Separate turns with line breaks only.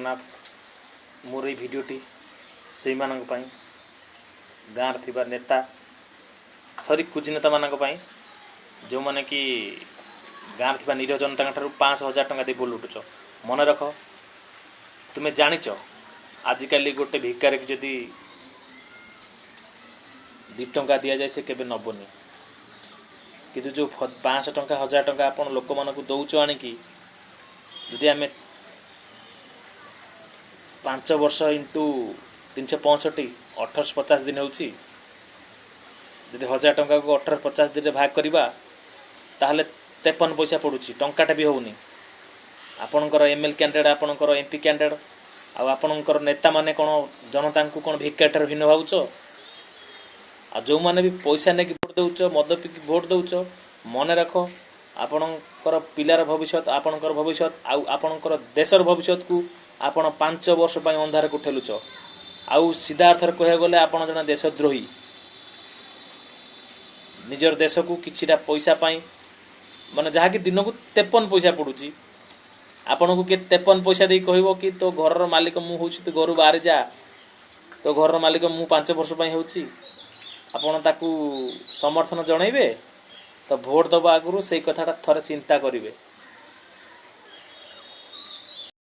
ଜଗନ୍ନାଥ। ମୋର ଏଇ ଭିଡ଼ିଓଟି ସେଇମାନଙ୍କ ପାଇଁ, ଗାଁରେ ଥିବା ନେତା, ସରି, କୁଜିନେତାମାନଙ୍କ ପାଇଁ, ଯେଉଁମାନେ କି ଗାଁରେ ଥିବା ନିରୀହ ଜନତାଙ୍କ ଠାରୁ 500, 1000 ଟଙ୍କା ଦେଇ ଭୋଟ ଲୁଟୁଛ। ମନେ ରଖ, ତୁମେ ଜାଣିଛ, ଆଜିକାଲି ଗୋଟେ ଭିକାରୀକୁ ଯଦି 2 ଟଙ୍କା ଦିଆଯାଏ, ସେ କେବେ ନେବନି। କିନ୍ତୁ ଯେଉଁ 500 ଟଙ୍କା, 1000 ଟଙ୍କା ଆପଣ ଲୋକମାନଙ୍କୁ ଦେଉଛ ଆଣିକି, ଯଦି ଆମେ 5 ବର୍ଷ ଇଣ୍ଟୁ 365, 1850 ଦିନ ହେଉଛି। ଯଦି 1000 ଟଙ୍କାକୁ 1850 ଦିନରେ ଭାଗ କରିବା, ତାହେଲେ 53 ପଇସା ପଡ଼ୁଛି, ଟଙ୍କାଟା ବି ହେଉନି। ଆପଣଙ୍କର ଏମ୍ ଏଲ୍ କ୍ୟାଣ୍ଡିଡେଟ୍, ଆପଣଙ୍କର ଏମ୍ ପି କ୍ୟାଣ୍ଡିଡେଟ୍ ଆଉ ଆପଣଙ୍କର ନେତାମାନେ କ'ଣ ଜନତାଙ୍କୁ କ'ଣ ଭିକାରୀ ଠାରୁ ହୀନ ଭାବୁଛ? ଆଉ ଯେଉଁମାନେ ବି ପଇସା ନେଇକି ଭୋଟ୍ ଦେଉଛ, ମଦ ପିଇକି ଭୋଟ୍ ଦେଉଛ, ମନେ ରଖ, ଆପଣଙ୍କର ପିଲାର ଭବିଷ୍ୟତ, ଆପଣଙ୍କର ଭବିଷ୍ୟତ ଆଉ ଆପଣଙ୍କର ଦେଶର ଭବିଷ୍ୟତକୁ ଆପଣ 5 ବର୍ଷ ପାଇଁ ଅନ୍ଧାରକୁ ଠେଲୁଛ। ଆଉ ସିଧା ଅର୍ଥରେ କହିବାକୁ ଗଲେ ଆପଣ ଜଣେ ଦେଶଦ୍ରୋହୀ। ନିଜର ଦେଶକୁ କିଛିଟା ପଇସା ପାଇଁ, ମାନେ ଯାହାକି ଦିନକୁ 53 ପଇସା ପଡ଼ୁଛି, ଆପଣଙ୍କୁ କିଏ 53 ପଇସା ଦେଇ କହିବ କି ତୋ ଘରର ମାଲିକ ମୁଁ ହେଉଛି, ତୁ ଘରୁ ବାହାରି ଯା, ତୋ ଘରର ମାଲିକ ମୁଁ 5 ବର୍ଷ ପାଇଁ ହେଉଛି, ଆପଣ ତାକୁ ସମର୍ଥନ ଜଣାଇବେ? ତ ଭୋଟ ଦେବା ଆଗରୁ ସେଇ କଥାଟା ଥରେ ଚିନ୍ତା କରିବେ।